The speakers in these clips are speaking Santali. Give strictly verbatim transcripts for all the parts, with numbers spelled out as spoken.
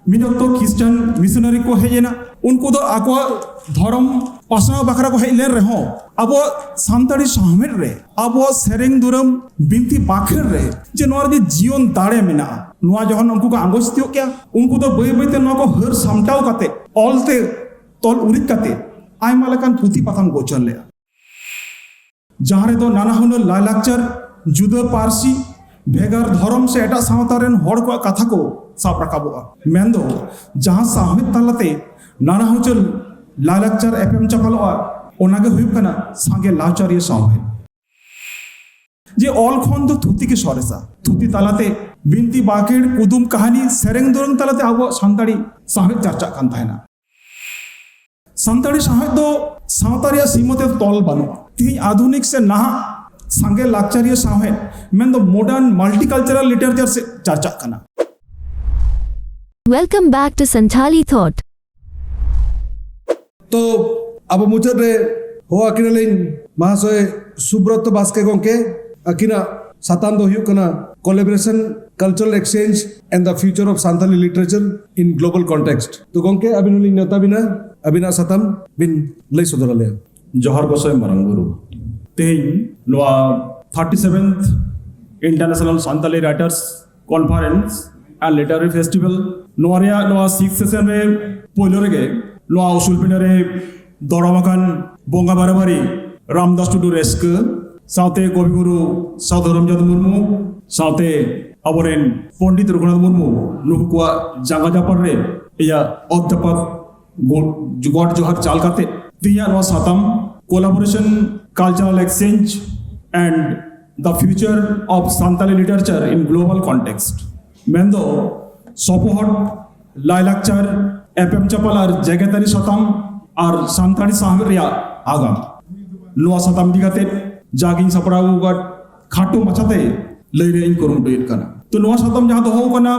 ᱢᱤᱫ ᱚᱠᱛᱚ ᱠᱷᱨᱤᱥᱴᱟᱱ ᱢᱤᱥᱚᱱᱟᱨᱤ ᱠᱚ ᱦᱮᱡ ᱮᱱᱟ᱾ ᱩᱱᱠᱩ ᱫᱚ ᱟᱠᱚᱣᱟᱜ ᱫᱷᱚᱨᱚᱢ ᱯᱟᱥᱱᱟᱣ ᱵᱟᱠᱷᱨᱟ ᱠᱚ ᱦᱮᱡ ᱞᱮᱱ ᱨᱮᱦᱚᱸ, ᱟᱵᱚᱣᱟᱜ ᱥᱟᱱᱛᱟᱲᱤ ᱥᱟᱶᱦᱮᱫ ᱨᱮ, ᱟᱵᱚᱣᱟᱜ ᱥᱮᱨᱮᱧ ᱫᱩᱨᱟᱹᱝ ᱵᱤᱱᱛᱤ ᱵᱟᱠᱷᱮᱲ ᱨᱮ ᱡᱮ ᱱᱚᱣᱟ ᱨᱮ ᱡᱤᱭᱚᱱ ᱫᱟᱲᱮ ᱢᱮᱱᱟᱜᱼᱟ, ᱱᱚᱣᱟ ᱡᱚᱠᱷᱚᱱ ᱩᱱᱠᱩ ᱠᱚ ᱟᱸᱜᱚᱪ ᱛᱤᱭᱳᱜ ᱠᱮᱜᱼᱟ, ᱩᱱᱠᱩ ᱫᱚ ᱵᱟᱹᱭ ᱵᱟᱹᱭᱛᱮ ᱱᱚᱣᱟ ᱠᱚ ᱦᱟᱹᱨ ᱥᱟᱢᱴᱟᱣ ᱠᱟᱛᱮ, ᱚᱞ ᱛᱮ ᱛᱚᱞ ᱩᱨᱤᱡ ᱠᱟᱛᱮ ᱟᱭᱢᱟ ᱞᱮᱠᱟᱱ ᱯᱩᱛᱷᱤ ᱯᱟᱛᱷᱟᱢ ᱠᱚ ᱩᱪᱷᱟᱹᱱ ᱞᱮᱜᱼᱟ, ᱡᱟᱦᱟᱸ ᱨᱮᱫᱚ ᱱᱟᱱᱟ ᱦᱩᱱᱟᱹᱨ ᱞᱟᱭᱼᱞᱟᱠᱪᱟᱨ, ᱡᱩᱫᱟᱹ ᱯᱟᱹᱨᱥᱤ, ᱵᱷᱮᱜᱟᱨ ᱫᱷᱚᱨᱚᱢ ᱥᱮ ᱮᱴᱟᱜ ᱥᱟᱶᱛᱟ ᱨᱮᱱ ᱦᱚᱲ ᱠᱚᱣᱟᱜ ᱠᱟᱛᱷᱟ ᱠᱚ ᱥᱟᱵ ᱨᱟᱠᱟᱵᱚᱜᱼᱟ᱾ ᱢᱮᱱᱫᱚ, ᱡᱟᱦᱟᱸ ᱥᱟᱶᱦᱮᱫ ᱛᱟᱞᱟᱛᱮ ᱱᱟᱱᱟ ᱦᱩᱱᱟᱹᱨ ᱞᱟᱭᱼᱞᱟᱠᱪᱟᱨ ᱮᱯᱮᱢ ᱪᱟᱯᱟᱞᱚᱜᱼᱟ, ᱚᱱᱟᱜᱮ ᱦᱩᱭᱩᱜ ᱠᱟᱱᱟ ᱥᱟᱸᱜᱮ ᱞᱟᱠᱪᱟᱨᱤᱭᱟᱹ ᱥᱟᱶᱦᱮᱫ᱾ ᱡᱮ ᱚᱞ ᱠᱷᱚᱱ ᱫᱚ ᱛᱷᱩᱛᱤ ᱜᱮ ᱥᱚᱨᱮᱥᱟ᱾ ᱛᱷᱩᱛᱤ ᱛᱟᱞᱟᱛᱮ ᱵᱤᱱᱛᱤ ᱵᱟᱠᱷᱮᱲ, ᱠᱩᱫᱩᱢ ᱠᱟᱹᱦᱱᱤ, ᱥᱮᱨᱮᱧ ᱫᱩᱨᱟᱹᱝ ᱛᱟᱞᱟᱛᱮ ᱟᱵᱚᱣᱟᱜ ᱥᱟᱱᱛᱟᱲᱤ ᱥᱟᱶᱦᱮᱫ ᱪᱟᱨᱪᱟᱜ ᱠᱟᱱ ᱛᱟᱦᱮᱱᱟ᱾ ᱥᱟᱱᱛᱟᱲᱤ ᱥᱟᱶᱦᱮᱫ ᱫᱚ ᱥᱟᱶᱛᱟ ᱨᱮᱭᱟᱜ ᱥᱤᱢᱟᱹ ᱛᱮ ᱛᱚᱞ ᱵᱟᱹᱱᱩᱜᱼᱟ᱾ ᱛᱮᱦᱮᱧ ᱟᱫᱷᱩᱱᱤᱠ ᱥᱮ ᱱᱟᱦᱟᱜ ᱥᱟᱸᱜᱮ ᱞᱟᱠᱪᱟᱨᱤᱭᱟᱹ ᱥᱟᱶᱦᱮᱫ, ᱢᱮᱱᱫᱚ modern multicultural literature ᱥᱮᱫ ᱪᱟᱨᱪᱟᱜ ᱠᱟᱱᱟ᱾ Welcome back to Santhali Thought. ᱛᱚ, ᱟᱵᱚ ᱢᱩᱪᱟᱹᱫ ᱨᱮ ᱦᱚᱦᱚ ᱟᱹᱠᱤᱱᱟᱞᱤᱧ ᱢᱟᱦᱟᱥᱚᱭ ᱥᱩᱵᱨᱚᱛᱚ ᱵᱟᱥᱠᱮ ᱜᱚᱢᱠᱮ, ᱟᱹᱠᱤᱱᱟᱜ ᱥᱟᱛᱟᱢ ᱫᱚ ᱦᱩᱭᱩᱜ ᱠᱟᱱᱟ Collaboration, Cultural Exchange and the Future of Santali Literature in Global Context. ᱛᱚ ᱜᱚᱢᱠᱮ, ᱟᱹᱵᱤᱱ ᱦᱚᱸᱞᱤᱧ ᱱᱮᱣᱛᱟ ᱵᱤᱱᱟ, ᱟᱹᱵᱤᱱᱟᱜ ᱥᱟᱛᱟᱢ ᱵᱤᱱ ᱞᱟᱹᱭ ᱥᱚᱫᱚᱨ ᱟᱞᱮᱭᱟ᱾ ᱡᱚᱦᱟᱨ ᱜᱚᱸᱥᱟᱭ ᱢᱟᱨᱟᱝ ᱵᱩᱨᱩ᱾ ᱛᱮᱦᱮᱧ ᱱᱚᱣᱟ thirty seventh International Santali Writers Conference and Literary Festival, ᱱᱚᱣᱟ ᱨᱮᱭᱟᱜ ᱱᱚᱣᱟ sixth session ᱨᱮ ᱯᱳᱭᱞᱳ ᱨᱮᱜᱮ ᱱᱚᱣᱟ ᱩᱥᱩᱞ ᱯᱤᱸᱰᱟᱹ ᱨᱮ ᱫᱚᱨᱚᱢ ᱟᱠᱟᱱ ᱵᱚᱸᱜᱟ ᱵᱟᱨᱟᱵᱟᱨᱤ ᱨᱟᱢᱫᱟᱥ ᱴᱩᱰᱩ ᱨᱟᱹᱥᱠᱟᱹ ᱥᱟᱶᱛᱮ ᱠᱚᱵᱤᱜᱩᱨᱩ ᱥᱟᱹᱫᱷᱩ ᱨᱟᱢᱪᱟᱸᱫᱽ ᱢᱩᱨᱢᱩ ᱥᱟᱶᱛᱮ ᱟᱵᱚᱨᱮᱱ ᱯᱚᱱᱰᱤᱛ ᱨᱚᱜᱷᱩᱱᱟᱛᱷ ᱢᱩᱨᱢᱩ, ᱱᱩᱠᱩ ᱠᱚᱣᱟᱜ ᱡᱟᱸᱜᱟ ᱡᱟᱯᱟᱜ ᱨᱮ ᱤᱧᱟᱹᱜ ᱚᱛ ᱡᱟᱯᱟᱜ ᱜᱚ-, ᱜᱚᱰ ᱡᱚᱦᱟᱨ ᱪᱟᱞ ᱠᱟᱛᱮ ᱛᱮᱦᱮᱧᱟᱜ ᱱᱚᱣᱟ ᱥᱟᱛᱟᱢ Collaboration, Cultural Exchange and the Future of Santali Literature in Global Context, ᱢᱮᱱᱫᱚ ᱥᱚᱯᱚᱦᱚᱫ, ᱞᱟᱭᱼᱞᱟᱠᱪᱟᱨ, ᱮᱯᱮᱢ ᱪᱟᱯᱟᱞ ᱟᱨ ᱡᱮᱜᱮᱛᱟᱹᱨᱤ ᱥᱟᱛᱟᱢ ᱟᱨ ᱥᱟᱱᱛᱟᱲᱤ ᱥᱟᱶᱦᱮᱫ ᱨᱮᱭᱟᱜ ᱟᱜᱟᱢ, ᱱᱚᱣᱟ ᱥᱟᱛᱟᱢ ᱤᱫᱤ ᱠᱟᱛᱮ ᱡᱟᱜᱤᱧ ᱥᱟᱯᱲᱟᱣ ᱟᱠᱟᱫ ᱠᱷᱟᱴᱚ ᱢᱟᱪᱷᱟᱛᱮ ᱞᱟᱹᱭ ᱨᱮᱭᱟᱜ ᱤᱧ ᱠᱩᱨᱩᱢᱩᱴᱩᱭᱮᱫ ᱠᱟᱱᱟ᱾ ᱛᱚ, ᱱᱚᱣᱟ ᱥᱟᱛᱟᱢ ᱡᱟᱦᱟᱸ ᱫᱚᱦᱚ ᱠᱟᱱᱟ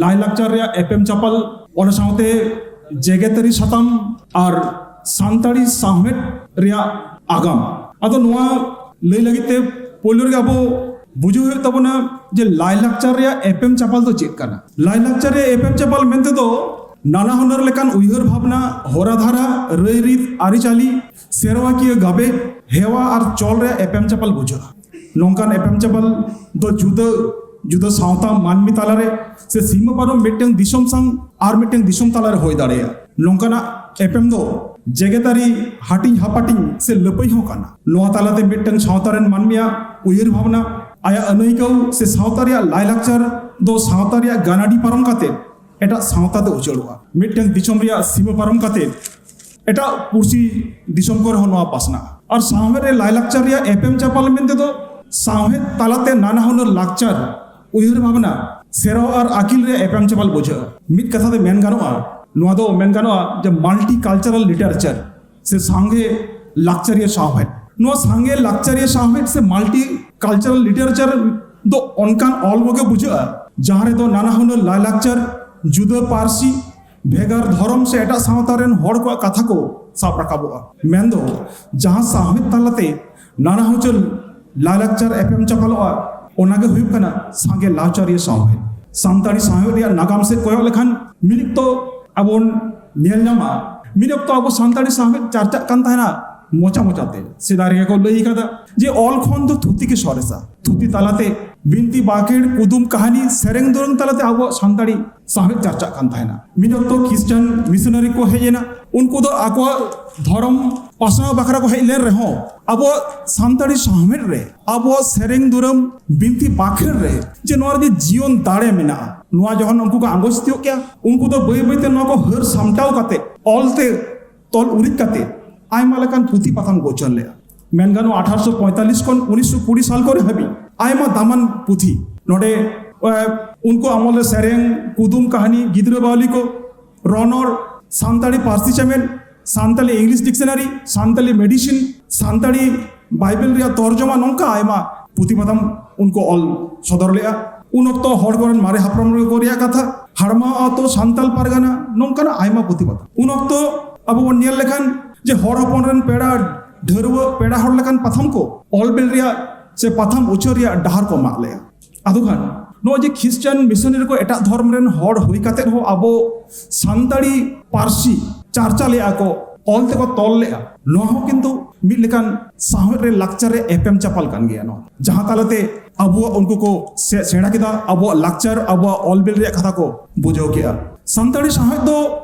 ᱞᱟᱭᱼᱞᱟᱠᱪᱟᱨ ᱨᱮᱭᱟᱜ ᱮᱯᱮᱢ ᱪᱟᱯᱟᱞ, ᱚᱱᱟ ᱥᱟᱶᱛᱮ ᱡᱮᱜᱮᱛᱟᱹᱨᱤ ᱥᱟᱛᱟᱢ ᱟᱨ ᱥᱟᱱᱛᱟᱲᱤ ᱥᱟᱶᱦᱮᱫ ᱨᱮᱭᱟᱜ ᱟᱜᱟᱢ᱾ ᱟᱫᱚ ᱱᱚᱣᱟ ᱞᱟᱹᱭ ᱞᱟᱹᱜᱤᱫ ᱛᱮ ᱯᱳᱭᱞᱳ ᱨᱮᱜᱮ ᱟᱵᱚ ᱵᱩᱡᱷᱟᱹᱣ ᱦᱩᱭᱩᱜ ᱛᱟᱵᱚᱱᱟ ᱡᱮ ᱞᱟᱭᱼᱞᱟᱠᱪᱟᱨ ᱨᱮᱭᱟᱜ ᱮᱯᱮᱢ ᱪᱟᱯᱟᱞ ᱫᱚ ᱪᱮᱫ ᱠᱟᱱᱟ᱾ ᱞᱟᱭᱼᱞᱟᱠᱪᱟᱨ ᱨᱮᱭᱟᱜ ᱮᱯᱮᱢ ᱪᱟᱯᱟᱞ ᱢᱮᱱᱛᱮ ᱫᱚ ᱱᱟᱱᱟ ᱦᱩᱱᱟᱹᱨ ᱞᱮᱠᱟᱱ ᱩᱭᱦᱟᱹᱨ ᱵᱷᱟᱵᱽᱱᱟ, ᱦᱚᱨᱟ ᱫᱷᱟᱨᱟ, ᱨᱟᱹᱭ ᱨᱤᱛ, ᱟᱹᱨᱤᱪᱟᱹᱞᱤ, ᱥᱮᱨᱣᱟᱠᱤᱭᱟᱹ ᱜᱟᱵᱮ, ᱦᱮᱣᱟ ᱟᱨ ᱪᱚᱞ ᱨᱮᱭᱟᱜ ᱮᱯᱮᱢ ᱪᱟᱯᱟᱞ ᱵᱩᱡᱷᱟᱹᱜᱼᱟ᱾ ᱱᱚᱝᱠᱟᱱ ᱮᱯᱮᱢ ᱪᱟᱯᱟᱞ ᱫᱚ ᱡᱩᱫᱟᱹ ᱡᱩᱫᱟᱹ ᱥᱟᱶᱛᱟ ᱢᱟᱹᱱᱢᱤ ᱛᱟᱞᱟᱨᱮ ᱥᱮ ᱥᱤᱢᱟᱹ ᱯᱟᱨᱚᱢ ᱢᱤᱫᱴᱟᱝ ᱫᱤᱥᱚᱢ ᱥᱟᱶ ᱟᱨ ᱢᱤᱫᱴᱟᱝ ᱫᱤᱥᱚᱢ ᱛᱟᱞᱟᱨᱮ ᱦᱩᱭ ᱫᱟᱲᱮᱭᱟᱜᱼᱟ᱾ ᱱᱚᱝᱠᱟᱱᱟᱜ ᱮᱯᱮᱢ ᱫᱚ ᱡᱮᱜᱮᱛᱟᱹᱨᱤ ᱦᱟᱹᱴᱤᱧ ᱦᱟᱯᱟᱴᱤᱧ ᱥᱮ ᱞᱟᱹᱯᱟᱹᱭ ᱦᱚᱸ ᱠᱟᱱᱟ᱾ ᱱᱚᱣᱟ ᱛᱟᱞᱟᱛᱮ ᱢᱤᱫᱴᱟᱝ ᱥᱟᱶᱛᱟ ᱨᱮᱱ ᱢᱟᱹᱱᱢᱤᱭᱟᱜ ᱩᱭᱦᱟᱹᱨ ᱵᱷᱟᱵᱽᱱᱟ, ᱟᱭᱟᱜ ᱟᱹᱱᱟᱹᱭᱠᱟᱹᱣ ᱥᱮ ᱥᱟᱶᱛᱟ ᱨᱮᱭᱟᱜ ᱞᱟᱭᱼᱞᱟᱠᱪᱟᱨ ᱫᱚ ᱥᱟᱶᱛᱟ ᱨᱮᱭᱟᱜ ᱜᱟᱱᱟᱰᱤ ᱯᱟᱨᱚᱢ ᱠᱟᱛᱮ ᱮᱴᱟᱜ ᱥᱟᱶᱛᱟ ᱛᱮ ᱩᱪᱟᱹᱲᱚᱜᱼᱟ᱾ ᱢᱤᱫᱴᱟᱝ ᱫᱤᱥᱚᱢ ᱨᱮᱭᱟᱜ ᱥᱤᱢᱟᱹ ᱯᱟᱨᱚᱢ ᱠᱟᱛᱮ ᱮᱴᱟᱜ ᱯᱩᱲᱥᱤ ᱫᱤᱥᱚᱢ ᱠᱚᱨᱮ ᱦᱚᱸ ᱱᱚᱣᱟ ᱯᱟᱥᱱᱟᱜᱼᱟ᱾ ᱟᱨ ᱥᱟᱶᱦᱮᱫ ᱨᱮ ᱞᱟᱭᱼᱞᱟᱠᱪᱟᱨ ᱨᱮᱭᱟᱜ ᱮᱯᱮᱢ ᱪᱟᱯᱟᱞ ᱢᱮᱱᱛᱮ ᱫᱚ ᱥᱟᱶᱦᱮᱫ ᱛᱟᱞᱟᱛᱮ ᱱᱟᱱᱟ ᱦᱩᱱᱟᱹᱨ ᱞᱟᱠᱪᱟᱨ, ᱩᱭᱦᱟᱹᱨ ᱵᱷᱟᱵᱽᱱᱟ, ᱥᱮᱨᱣᱟ ᱟᱨ ᱟᱹᱠᱤᱞ ᱨᱮᱭᱟᱜ ᱮᱯᱮᱢ ᱪᱟᱯᱟᱞ ᱵᱩᱡᱷᱟᱹᱜᱼᱟ᱾ ᱢᱤᱫ ᱠᱟᱛᱷᱟ ᱛᱮ ᱢᱮᱱ ᱜᱟᱱᱚᱜᱼᱟ, ᱱᱚᱣᱟ ᱫᱚ ᱢᱮᱱ ᱜᱟᱱᱚᱜᱼᱟ ᱡᱮ multicultural literature ᱥᱮ ᱥᱟᱸᱜᱮ ᱞᱟᱠᱪᱟᱨᱤᱭᱟᱹ ᱥᱟᱶᱦᱮᱫ᱾ ᱱᱚᱣᱟ ᱥᱟᱸᱜᱮ ᱞᱟᱠᱪᱟᱨᱤᱭᱟᱹ ᱥᱟᱶᱦᱮᱫ ᱥᱮ multicultural literature ᱫᱚ ᱚᱱᱠᱟᱱ ᱚᱞ ᱠᱚᱜᱮ ᱵᱩᱡᱷᱟᱹᱜᱼᱟ, ᱡᱟᱦᱟᱸ ᱨᱮᱫᱚ ᱱᱟᱱᱟ ᱦᱩᱱᱟᱹᱨ ᱞᱟᱭᱼᱞᱟᱠᱪᱟᱨ, ᱡᱩᱫᱟᱹ ᱯᱟᱹᱨᱥᱤ, ᱵᱷᱮᱜᱟᱨ ᱫᱷᱚᱨᱚᱢ ᱥᱮ ᱮᱴᱟᱜ ᱥᱟᱶᱛᱟ ᱨᱮᱱ ᱦᱚᱲ ᱠᱚᱣᱟᱜ ᱠᱟᱛᱷᱟ ᱠᱚ ᱥᱟᱵ ᱨᱟᱠᱟᱵᱚᱜᱼᱟ᱾ ᱢᱮᱱᱫᱚ ᱡᱟᱦᱟᱸ ᱥᱟᱶᱦᱮᱫ ᱛᱟᱞᱟᱛᱮ ᱱᱟᱱᱟ ᱦᱩᱱᱟᱹᱨ ᱞᱟᱭᱼᱞᱟᱠᱪᱟᱨ ᱮᱯᱮᱢ ᱪᱟᱯᱟᱞᱚᱜᱼᱟ, ᱚᱱᱟᱜᱮ ᱦᱩᱭᱩᱜ ᱠᱟᱱᱟ ᱥᱟᱸᱜᱮ ᱞᱟᱠᱪᱟᱨᱤᱭᱟᱹ ᱥᱟᱶᱦᱮᱫ᱾ ᱥᱟᱱᱛᱟᱲᱤ ᱥᱟᱶᱦᱮᱫ ᱨᱮᱭᱟᱜ ᱱᱟᱜᱟᱢ ᱥᱮᱫ ᱠᱚᱭᱚᱜ ᱞᱮᱠᱷᱟᱱ ᱢᱤᱫ ᱚᱠᱛᱚ ᱟᱵᱚ ᱵᱚᱱ ᱧᱮᱞ ᱧᱟᱢᱟ, ᱢᱤᱫ ᱚᱠᱛᱚ ᱟᱵᱚ ᱥᱟᱱᱛᱟᱲᱤ ᱥᱟᱶᱦᱮᱫ ᱪᱟᱨᱪᱟᱜ ᱠᱟᱱ ᱛᱟᱦᱮᱱᱟ ᱢᱚᱪᱟ ᱢᱚᱪᱟᱛᱮ᱾ ᱥᱮᱫᱟᱭ ᱨᱮᱜᱮ ᱠᱚ ᱞᱟᱹᱭ ᱠᱟᱫᱟ ᱡᱮ ᱚᱞ ᱠᱷᱚᱱ ᱫᱚ ᱛᱷᱩᱛᱤ ᱜᱮ ᱥᱚᱨᱮᱥᱟ᱾ ᱛᱷᱩᱛᱤ ᱛᱟᱞᱟᱛᱮ ᱵᱤᱱᱛᱤ ᱵᱟᱠᱷᱮᱲ, ᱠᱩᱫᱩᱢ, ᱠᱟᱹᱦᱱᱤ, ᱥᱮᱨᱮᱧ ᱫᱩᱨᱟᱹᱝ ᱛᱟᱞᱟᱛᱮ ᱟᱵᱚᱣᱟᱜ ᱥᱟᱱᱛᱟᱲᱤ ᱥᱟᱶᱦᱮᱫ ᱪᱟᱨᱪᱟᱜ ᱠᱟᱱ ᱛᱟᱦᱮᱱᱟ᱾ ᱢᱤᱫ ᱚᱠᱛᱚ ᱠᱷᱨᱤᱥᱴᱟᱱ ᱢᱤᱥᱚᱱᱟᱨᱤ ᱠᱚ ᱦᱮᱡ ᱮᱱᱟ᱾ ᱩᱱᱠᱩ ᱫᱚ ᱟᱠᱚᱣᱟᱜ ᱫᱷᱚᱨᱚᱢ ᱯᱟᱥᱱᱟᱣ ᱵᱟᱠᱷᱨᱟ ᱠᱚ ᱦᱮᱡ ᱞᱮᱱ ᱨᱮᱦᱚᱸ, ᱟᱵᱚᱣᱟᱜ ᱥᱟᱱᱛᱟᱲᱤ ᱥᱟᱶᱦᱮᱫ ᱨᱮ, ᱟᱵᱚᱣᱟᱜ ᱥᱮᱨᱮᱧ ᱫᱩᱨᱟᱹᱝ, ᱵᱤᱱᱛᱤ ᱵᱟᱠᱷᱮᱲ ᱨᱮ ᱡᱮ ᱱᱚᱣᱟ ᱨᱮ ᱡᱤᱭᱚᱱ ᱫᱟᱲᱮ ᱢᱮᱱᱟᱜᱼᱟ, ᱱᱚᱣᱟ ᱡᱚᱠᱷᱚᱱ ᱩᱱᱠᱩ ᱠᱚ ᱟᱸᱜᱚᱪ ᱛᱤᱭᱳᱜ ᱠᱮᱜᱼᱟ, ᱩᱱᱠᱩ ᱫᱚ ᱵᱟᱹᱭ ᱵᱟᱹᱭᱛᱮ ᱱᱚᱣᱟ ᱠᱚ ᱦᱟᱹᱨ ᱥᱟᱢᱴᱟᱣ ᱠᱟᱛᱮ, ᱚᱞᱛᱮ ᱛᱚᱞ ᱩᱨᱤᱡ ᱠᱟᱛᱮ ᱟᱭᱢᱟ ᱞᱮᱠᱟᱱ ᱯᱩᱛᱷᱤ ᱯᱟᱛᱷᱟᱢ ᱠᱚ ᱩᱪᱷᱟᱹᱱ ᱞᱮᱜᱼᱟ᱾ ᱢᱮᱱ ᱜᱟᱱᱚᱜᱼᱟ, ᱟᱴᱷᱟᱨᱚᱥᱚ ᱯᱚᱸᱭᱛᱟᱞᱞᱤᱥ ᱠᱷᱚᱱ ᱩᱱᱤᱥᱥᱚ ᱠᱩᱲᱤ ᱥᱟᱞ ᱠᱚᱨᱮ ᱦᱟᱹᱵᱤᱡ ᱟᱭᱢᱟ ᱫᱟᱢᱟᱱ ᱯᱩᱛᱷᱤ ᱱᱚᱰᱮ, ᱮ, ᱩᱱᱠᱩ ᱟᱢᱚᱞ ᱨᱮ ᱥᱮᱨᱮᱧ, ᱠᱩᱫᱩᱢ, ᱠᱟᱹᱦᱱᱤ, ᱜᱤᱫᱽᱨᱟᱹ ᱵᱟᱣᱞᱤ ᱠᱚ, ᱨᱚᱱᱚᱲ, ᱥᱟᱱᱛᱟᱲᱤ ᱯᱟᱹᱨᱥᱤ ᱪᱮᱢᱮᱫ, Santali English dictionary, Santali medicine, Santali Bible ᱨᱮᱭᱟᱜ ᱛᱚᱨᱡᱚᱢᱟ, ᱱᱚᱝᱠᱟ ᱟᱭᱢᱟ ᱯᱩᱛᱷᱤ ᱯᱟᱛᱷᱟᱢ ᱩᱱᱠᱩ ᱚᱞ ᱥᱚᱫᱚᱨ ᱞᱮᱜᱼᱟ᱾ ᱩᱱ ᱚᱠᱛᱚ ᱦᱚᱲ ᱠᱚᱨᱮᱱ ᱢᱟᱨᱮ ᱦᱟᱯᱲᱟᱢ ᱠᱚ ᱨᱮᱭᱟᱜ ᱠᱟᱛᱷᱟ, ᱦᱟᱲᱢᱟ ᱟᱛᱳ, ᱥᱟᱱᱛᱟᱲ ᱯᱟᱨᱜᱟᱱᱟ, ᱱᱚᱝᱠᱟᱱᱟᱜ ᱟᱭᱢᱟ ᱯᱩᱛᱷᱤ ᱯᱟᱛᱷᱟᱢ᱾ ᱩᱱ ᱚᱠᱛᱚ ᱟᱵᱚ ᱵᱚᱱ ᱧᱮᱞ ᱞᱮᱠᱷᱟᱱ ᱡᱮ ᱦᱚᱲ ᱦᱚᱯᱚᱱ ᱨᱮᱱ ᱯᱮᱲᱟ ᱰᱷᱟᱹᱨᱣᱟᱹᱜ ᱯᱮᱲᱟ ᱦᱚᱲ ᱞᱮᱠᱟᱱ ᱯᱟᱛᱷᱟᱢ ᱠᱚ ᱚᱞ ᱵᱮᱞ ᱨᱮᱭᱟᱜ ᱥᱮ ᱯᱟᱛᱷᱟᱢ ᱩᱪᱷᱟᱹᱱ ᱨᱮᱭᱟᱜ ᱰᱟᱦᱟᱨ ᱠᱚ ᱢᱟᱜ ᱞᱮᱫᱼᱟ᱾ ᱟᱫᱚ ᱠᱷᱟᱱ ᱱᱚᱜᱼᱚᱭ ᱡᱮ ᱠᱷᱨᱤᱥᱴᱟᱱ ᱢᱤᱥᱚᱱᱟᱨᱤ ᱠᱚ ᱮᱴᱟᱜ ᱫᱷᱚᱨᱢ ᱨᱮᱱ ᱦᱚᱲ ᱦᱩᱭ ᱠᱟᱛᱮᱫ ᱦᱚᱸ ᱟᱵᱚ ᱥᱟᱱᱛᱟᱲᱤ ᱯᱟᱹᱨᱥᱤ ᱪᱟᱨᱪᱟ ᱞᱮᱫᱼᱟ ᱠᱚ, ᱚᱞ ᱛᱮᱠᱚ ᱛᱚᱞ ᱞᱮᱫᱼᱟ, ᱱᱚᱣᱟ ᱦᱚᱸ ᱠᱤᱱᱛᱩ ᱢᱤᱫ ᱞᱮᱠᱟᱱ ᱥᱟᱶᱦᱮᱫ ᱨᱮ ᱞᱟᱠᱪᱟᱨ ᱨᱮ ᱮᱯᱮᱢ ᱪᱟᱯᱟᱞ ᱠᱟᱱ ᱜᱮᱭᱟ᱾ ᱱᱚᱣᱟ ᱡᱟᱦᱟᱸ ᱛᱟᱞᱟᱛᱮ ᱟᱵᱚᱣᱟᱜ ᱩᱱᱠᱩ ᱠᱚ ᱥᱮ-, ᱥᱮᱬᱟ ᱠᱮᱫᱟ, ᱟᱵᱚᱣᱟᱜ ᱞᱟᱠᱪᱟᱨ, ᱟᱵᱚᱣᱟᱜ ᱚᱞ ᱵᱤᱞ ᱨᱮᱭᱟᱜ ᱠᱟᱛᱷᱟ ᱠᱚ ᱵᱩᱡᱷᱟᱹᱣ ᱠᱮᱫᱼᱟ᱾ ᱥᱟᱱᱛᱟᱲᱤ ᱥᱟᱶᱦᱮᱫ ᱫᱚ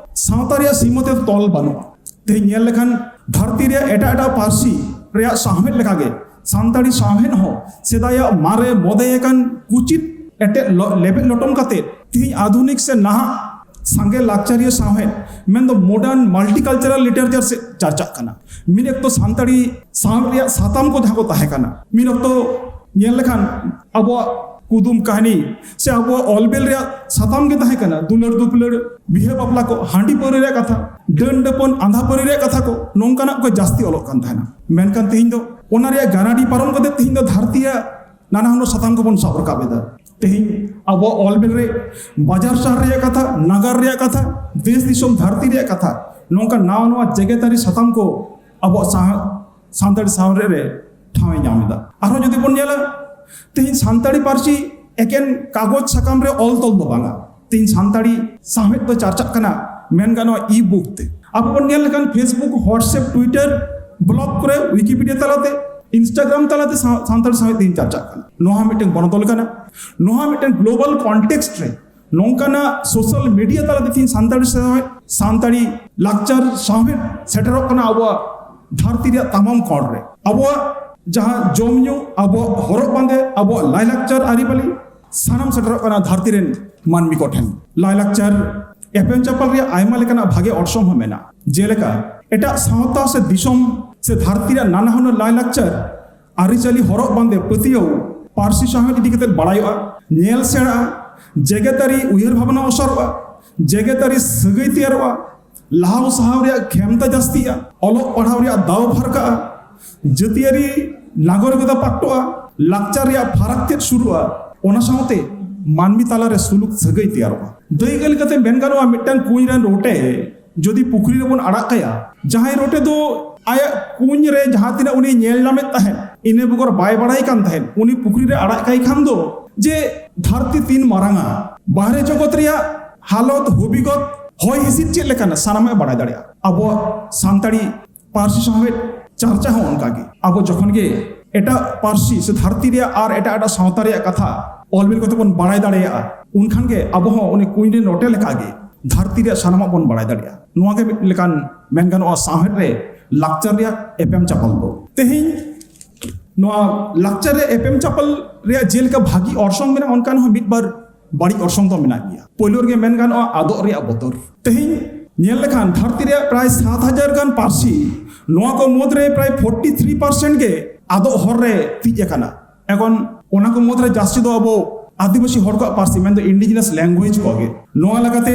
ᱥᱟᱶᱛᱟ ᱨᱮᱭᱟᱜ ᱥᱤᱢᱟᱹ ᱛᱮ ᱛᱚᱞ ᱵᱟᱹᱱᱩᱜᱼᱟ᱾ ᱛᱮᱦᱮᱧ ᱧᱮᱞ ᱞᱮᱠᱷᱟᱱ ᱫᱷᱟᱹᱨᱛᱤ ᱨᱮᱭᱟᱜ ᱮᱴᱟᱜ ᱮᱴᱟᱜ ᱯᱟᱹᱨᱥᱤ ᱨᱮᱭᱟᱜ ᱥᱟᱶᱦᱮᱫ ᱞᱮᱠᱟᱜᱮ ᱥᱟᱱᱛᱟᱲᱤ ᱥᱟᱶᱦᱮᱫ ᱦᱚᱸ ᱥᱮᱫᱟᱭᱟᱜ ᱢᱟᱨᱮ ᱢᱚᱫᱮ ᱟᱠᱟᱱ ᱠᱩᱪᱤᱛ ᱮᱴᱮᱫ ᱞᱚ-, ᱞᱮᱵᱮᱫ ᱞᱚᱴᱚᱢ ᱠᱟᱛᱮ ᱛᱮᱦᱮᱧ ᱟᱫᱷᱩᱱᱤᱠ ᱥᱮ ᱱᱟᱦᱟᱜ ᱥᱟᱸᱜᱮ ᱞᱟᱠᱪᱟᱨᱤᱭᱟᱹ ᱥᱟᱶᱦᱮᱫ, ᱢᱮᱱᱫᱚ modern multicultural literature ᱥᱮᱫ ᱪᱟᱨᱪᱟᱜ ᱠᱟᱱᱟ᱾ ᱢᱤᱫ ᱚᱠᱛᱚ ᱥᱟᱱᱛᱟᱲᱤ ᱥᱟᱶᱦᱮᱫ ᱨᱮᱭᱟᱜ ᱥᱟᱛᱟᱢ ᱠᱚ ᱡᱟᱦᱟᱸ ᱠᱚ ᱛᱟᱦᱮᱸ ᱠᱟᱱᱟ, ᱢᱤᱫ ᱚᱠᱛᱚ ᱧᱮᱞ ᱞᱮᱠᱷᱟᱱ ᱟᱵᱚᱣᱟᱜ ᱠᱩᱫᱩᱢ ᱠᱟᱹᱦᱱᱤ ᱥᱮ ᱟᱵᱚᱣᱟᱜ ᱚᱞ ᱵᱮᱞ ᱨᱮᱭᱟᱜ ᱥᱟᱛᱟᱢ ᱜᱮ ᱛᱟᱦᱮᱸ ᱠᱟᱱᱟ ᱫᱩᱞᱟᱹᱲ ᱫᱩᱯᱞᱟᱹᱲ, ᱵᱤᱦᱟᱹ ᱵᱟᱯᱞᱟ ᱠᱚ, ᱦᱟᱺᱰᱤ ᱯᱟᱹᱣᱨᱟᱹ ᱨᱮᱭᱟᱜ ᱠᱟᱛᱷᱟ, ᱰᱟᱹᱱ ᱰᱟᱹᱯᱟᱹᱱ ᱟᱸᱫᱷᱟ ᱯᱟᱹᱣᱨᱟᱹ ᱨᱮᱭᱟᱜ ᱠᱟᱛᱷᱟ ᱠᱚ, ᱱᱚᱝᱠᱟᱱᱟᱜ ᱠᱚ ᱡᱟᱹᱥᱛᱤ ᱚᱞᱚᱜ ᱠᱟᱱ ᱛᱟᱦᱮᱱᱟ᱾ ᱢᱮᱱᱠᱷᱟᱱ ᱛᱮᱦᱮᱧ ᱫᱚ ᱚᱱᱟ ᱨᱮᱭᱟᱜ ᱜᱟᱱᱟᱰᱤ ᱯᱟᱨᱚᱢ ᱠᱟᱛᱮ ᱛᱮᱦᱮᱧ ᱫᱚ ᱫᱷᱟᱹᱨᱛᱤ ᱨᱮᱭᱟᱜ ᱱᱟᱱᱟ ᱦᱩᱱᱟᱹᱨ ᱥᱟᱛᱟᱢ ᱠᱚᱵᱚᱱ ᱥᱟᱵ ᱨᱟᱠᱟᱵ ᱮᱫᱟ᱾ ᱛᱮᱦᱮᱧ ᱟᱵᱚᱣᱟᱜ ᱚᱞ ᱵᱮᱞ ᱨᱮ ᱵᱟᱡᱟᱨ ᱥᱟᱦᱟᱨ ᱨᱮᱭᱟᱜ ᱠᱟᱛᱷᱟ, ᱱᱟᱜᱟᱨ ᱨᱮᱭᱟᱜ ᱠᱟᱛᱷᱟ, ᱫᱮᱥ ᱫᱤᱥᱚᱢ ᱫᱷᱟᱹᱨᱛᱤ ᱨᱮᱭᱟᱜ ᱠᱟᱛᱷᱟ, ᱱᱚᱝᱠᱟ ᱱᱟᱣᱟ ᱱᱟᱣᱟ ᱡᱮᱜᱮᱛᱟᱹᱨᱤ ᱥᱟᱛᱟᱢ ᱠᱚ ᱟᱵᱚᱣᱟᱜ ᱥᱟᱶ-, ᱥᱟᱱᱛᱟᱲᱤ ᱥᱟᱶᱦᱮᱫ ᱨᱮ ᱴᱷᱟᱶ ᱮ ᱧᱟᱢ ᱮᱫᱟ᱾ ᱟᱨᱦᱚᱸ ᱡᱩᱫᱤ ᱵᱚᱱ ᱧᱮᱞᱟ, ᱛᱮᱦᱮᱧ ᱥᱟᱱᱛᱟᱲᱤ ᱯᱟᱹᱨᱥᱤ ᱮᱠᱮᱱ ᱠᱟᱜᱚᱡᱽ ᱥᱟᱠᱟᱢ ᱨᱮ ᱚᱞ ᱛᱚᱞ ᱫᱚ ᱵᱟᱝᱟ᱾ ᱛᱮᱦᱮᱧ ᱥᱟᱱᱛᱟᱲᱤ ᱥᱟᱶᱦᱮᱫ ᱫᱚ ᱪᱟᱨᱪᱟᱜ ᱠᱟᱱᱟ, ᱢᱮᱱ ᱜᱟᱱᱚᱜᱼᱟ, e-book ᱛᱮ᱾ ᱟᱵᱚ ᱵᱚᱱ ᱧᱮᱞ ᱞᱮᱠᱷᱟᱱ Facebook, WhatsApp, Twitter, blog ᱠᱚᱨᱮ, Wikipedia ᱛᱟᱞᱟᱛᱮ, Instagram ᱛᱟᱞᱟᱛᱮ ᱥᱟᱶ-, ᱥᱟᱱᱛᱟᱲᱤ ᱥᱟᱶᱦᱮᱫ ᱛᱮᱦᱮᱧ ᱪᱟᱨᱪᱟᱜ ᱠᱟᱱᱟ᱾ ᱱᱚᱣᱟ ᱦᱚᱸ ᱢᱤᱫᱴᱮᱱ ᱵᱚᱱᱚᱫᱚᱞ ᱠᱟᱱᱟ᱾ ᱱᱚᱣᱟ ᱢᱤᱫᱴᱮᱱ global context ᱨᱮ ᱱᱚᱝᱠᱟᱱᱟᱜ social media ᱛᱟᱞᱟᱛᱮ ᱛᱮᱦᱮᱧ ᱥᱟᱱᱛᱟᱲᱤ ᱥᱟᱶᱦᱮᱫ, ᱥᱟᱱᱛᱟᱲᱤ ᱞᱟᱠᱪᱟᱨ ᱥᱟᱶᱦᱮᱫ ᱥᱮᱴᱮᱨᱚᱜ ᱠᱟᱱᱟ ᱟᱵᱚᱣᱟᱜ ᱫᱷᱟᱹᱨᱛᱤ ᱨᱮᱭᱟᱜ ᱛᱟᱢᱟᱢ ᱠᱚᱬ ᱨᱮ᱾ ᱟᱵᱚᱣᱟᱜ ᱡᱟᱦᱟᱸ ᱡᱚᱢ ᱧᱩ, ᱟᱵᱚᱣᱟᱜ ᱦᱚᱨᱚᱜ ᱵᱟᱸᱫᱮ, ᱟᱵᱚᱣᱟᱜ ᱞᱟᱭᱼᱞᱟᱠᱪᱟᱨ ᱟᱹᱨᱤᱪᱟᱹᱞᱤ, ᱥᱟᱱᱟᱢ ᱥᱮᱴᱮᱨᱚᱜ ᱠᱟᱱᱟ ᱫᱷᱟᱹᱨᱛᱤ ᱨᱮᱱ ᱢᱟᱹᱱᱢᱤ ᱠᱚᱴᱷᱮᱱ᱾ ᱞᱟᱭᱼᱞᱟᱠᱪᱟᱨ ᱮᱯᱮᱢ ᱪᱟᱯᱟᱞ ᱨᱮᱭᱟᱜ ᱟᱭᱢᱟ ᱞᱮᱠᱟᱱᱟᱜ ᱵᱷᱟᱜᱮ ᱚᱨᱥᱚᱝ ᱦᱚᱸ ᱢᱮᱱᱟᱜᱼᱟ᱾ ᱡᱮᱞᱮᱠᱟ, ᱮᱴᱟᱜ ᱥᱟᱶᱛᱟ ᱥᱮ ᱫᱤᱥᱚᱢ ᱥᱮ ᱫᱷᱟᱹᱨᱛᱤ ᱨᱮᱭᱟᱜ ᱱᱟᱱᱟ ᱦᱩᱱᱟᱹᱨ ᱞᱟᱭᱼᱞᱟᱠᱪᱟᱨ, ᱟᱹᱨᱤᱪᱟᱹᱞᱤ, ᱦᱚᱨᱚᱜ ᱵᱟᱸᱫᱮ, ᱯᱟᱹᱛᱭᱟᱹᱣ, ᱯᱟᱹᱨᱥᱤ ᱥᱟᱶᱦᱮᱫ ᱤᱫᱤ ᱠᱟᱛᱮ ᱵᱟᱲᱟᱭᱚᱜᱼᱟ, ᱧᱮᱞ ᱥᱮᱬᱟᱜᱼᱟ, ᱡᱮᱜᱮᱛᱟᱹᱨᱤ ᱩᱭᱦᱟᱹᱨ ᱵᱷᱟᱵᱽᱱᱟ ᱚᱥᱚᱨᱚᱜᱼᱟ, ᱡᱮᱜᱮᱛᱟᱹᱨᱤ ᱥᱟᱹᱜᱟᱹᱭ ᱛᱮᱭᱟᱨᱚᱜᱼᱟ, ᱞᱟᱦᱟᱣ ᱥᱟᱦᱟᱣ ᱨᱮᱭᱟᱜ ᱠᱷᱮᱢᱛᱟ ᱡᱟᱹᱥᱛᱤᱜᱼᱟ, ᱚᱞᱚᱜ ᱯᱟᱲᱦᱟᱣ ᱨᱮᱭᱟᱜ ᱫᱟᱣ ᱯᱷᱟᱨᱠᱟᱜᱼᱟ, ᱡᱟᱹᱛᱤᱭᱟᱹᱨᱤ ᱱᱟᱜᱚᱨᱤᱠᱚᱛᱟ ᱯᱟᱠᱴᱚᱜᱼᱟ, ᱞᱟᱠᱪᱟᱨ ᱨᱮᱭᱟᱜ ᱯᱷᱟᱨᱟᱠ ᱪᱮᱫ ᱥᱩᱨᱩᱜᱼᱟ, ᱚᱱᱟ ᱥᱟᱶᱛᱮ ᱢᱟᱹᱱᱢᱤ ᱛᱟᱞᱟᱨᱮ ᱥᱩᱞᱩᱠ ᱥᱟᱹᱜᱟᱹᱭ ᱛᱮᱭᱟᱨᱚᱜᱼᱟ᱾ ᱫᱟᱹᱭᱠᱟᱹ ᱞᱮᱠᱟᱛᱮ ᱢᱮᱱ ᱜᱟᱱᱚᱜᱼᱟ, ᱢᱤᱫᱴᱟᱝ ᱠᱩᱧ ᱨᱮᱱ ᱨᱚᱴᱮ ᱡᱩᱫᱤ ᱯᱩᱠᱷᱨᱤ ᱨᱮᱵᱚᱱ ᱟᱲᱟᱜ ᱠᱟᱭᱟ, ᱡᱟᱦᱟᱸᱭ ᱨᱚᱴᱮ ᱫᱚ ᱟᱭᱟᱜ ᱠᱩᱧ ᱨᱮ ᱡᱟᱦᱟᱸ ᱛᱤᱱᱟᱹᱜ ᱩᱱᱤ ᱧᱮᱞ ᱧᱟᱢᱮᱫ ᱛᱟᱦᱮᱸᱫ, ᱤᱱᱟᱹ ᱵᱮᱜᱚᱨ ᱵᱟᱭ ᱵᱟᱲᱟᱭ ᱠᱟᱱ ᱛᱟᱦᱮᱸᱫ, ᱩᱱᱤ ᱯᱩᱠᱷᱨᱤ ᱨᱮ ᱟᱲᱟᱜ ᱠᱟᱭ ᱠᱷᱟᱱ ᱫᱚ ᱡᱮ ᱫᱷᱟᱹᱨᱛᱤ ᱛᱤᱱ ᱢᱟᱨᱟᱝᱟ, ᱵᱟᱦᱨᱮ ᱡᱚᱜᱚᱛ ᱨᱮᱭᱟᱜ ᱦᱟᱞᱚᱛ, ᱦᱚᱵᱤᱜᱚᱛ, ᱦᱚᱭ ᱦᱤᱸᱥᱤᱫ ᱪᱮᱫ ᱞᱮᱠᱟᱱᱟ, ᱥᱟᱱᱟᱢᱟᱜ ᱮ ᱵᱟᱲᱟᱭ ᱫᱟᱲᱮᱭᱟᱜᱼᱟ᱾ ᱟᱵᱚᱣᱟᱜ ᱥᱟᱱᱛᱟᱲᱤ ᱯᱟᱹᱨᱥᱤ ᱥᱟᱶᱦᱮᱫ ᱪᱟᱨᱪᱟ ᱦᱚᱸ ᱚᱱᱠᱟᱜᱮ᱾ ᱟᱵᱚ ᱡᱚᱠᱷᱚᱱ ᱜᱮ ᱮᱴᱟᱜ ᱯᱟᱹᱨᱥᱤ ᱥᱮ ᱫᱷᱟᱹᱨᱛᱤ ᱨᱮᱭᱟᱜ ᱟᱨ ᱮᱴᱟᱜ ᱮᱴᱟᱜ ᱥᱟᱶᱛᱟ ᱨᱮᱭᱟᱜ ᱠᱟᱛᱷᱟ ᱚᱞ ᱵᱤᱞ ᱠᱚᱛᱮ ᱵᱚᱱ ᱵᱟᱲᱟᱭ ᱫᱟᱲᱮᱭᱟᱜᱼᱟ, ᱩᱱᱠᱷᱟᱱ ᱜᱮ ᱟᱵᱚ ᱦᱚᱸ ᱩᱱᱤ ᱠᱩᱧ ᱨᱮ ᱱᱚᱴᱮ ᱞᱮᱠᱟᱜᱮ ᱫᱷᱟᱹᱨᱛᱤ ᱨᱮᱭᱟᱜ ᱥᱟᱱᱟᱢᱟᱜ ᱵᱚᱱ ᱵᱟᱲᱟᱭ ᱫᱟᱲᱮᱭᱟᱜᱼᱟ᱾ ᱱᱚᱣᱟ ᱜᱮ ᱢᱤᱫ ᱞᱮᱠᱟᱱ ᱢᱮᱱ ᱜᱟᱱᱚᱜᱼᱟ ᱥᱟᱶᱦᱮᱫ ᱨᱮ ᱞᱟᱠᱪᱟᱨ ᱨᱮᱭᱟᱜ ᱮᱯᱮᱢ ᱪᱟᱯᱟᱞ ᱫᱚ᱾ ᱛᱮᱦᱮᱧ ᱱᱚᱣᱟ ᱞᱟᱠᱪᱟᱨ ᱨᱮ ᱮᱯᱮᱢ ᱪᱟᱯᱟᱞ ᱨᱮᱭᱟᱜ ᱡᱮᱞᱮᱠᱟ ᱵᱷᱟᱹᱜᱤ ᱚᱨᱥᱚᱝ ᱢᱮᱱᱟᱜᱼᱟ, ᱚᱱᱠᱟᱱ ᱦᱚᱸ ᱢᱤᱫ ᱵᱟᱨ ᱵᱟᱹᱲᱤᱡ ᱚᱨᱥᱚᱝ ᱫᱚ ᱢᱮᱱᱟᱜ ᱜᱮᱭᱟ᱾ ᱯᱳᱭᱞᱳ ᱨᱮᱜᱮ ᱢᱮᱱ ᱜᱟᱱᱚᱜᱼᱟ ᱟᱫᱚᱜ ᱨᱮᱭᱟᱜ ᱵᱚᱛᱚᱨ᱾ ᱛᱮᱦᱮᱧ ᱧᱮᱞ ᱞᱮᱠᱷᱟᱱ ᱫᱷᱟᱹᱨᱛᱤ ᱨᱮᱭᱟᱜ ᱯᱨᱟᱭ ᱥᱟᱛ ᱦᱟᱡᱟᱨ ᱜᱟᱱ ᱯᱟᱹᱨᱥᱤ, ᱱᱚᱣᱟ ᱠᱚ ᱢᱩᱫᱽᱨᱮ ᱯᱨᱟᱭ ᱯᱷᱳᱨᱴᱤ ᱛᱷᱨᱤ ᱯᱟᱨᱥᱮᱱᱴ ᱜᱮ ᱟᱫᱚᱜ ᱦᱚᱨ ᱨᱮ ᱛᱤᱡ ᱟᱠᱟᱱᱟ᱾ ᱮᱠᱷᱚᱱ ᱚᱱᱟ ᱠᱚ ᱢᱩᱫᱽᱨᱮ ᱡᱟᱹᱥᱛᱤ ᱫᱚ ᱟᱵᱚ ᱟᱹᱫᱤᱵᱟᱹᱥᱤ ᱦᱚᱲ ᱠᱚᱣᱟᱜ ᱯᱟᱹᱨᱥᱤ, ᱢᱮᱱᱫᱚ indigenous language ᱠᱚᱜᱮ᱾ ᱱᱚᱣᱟ ᱞᱮᱠᱟᱛᱮ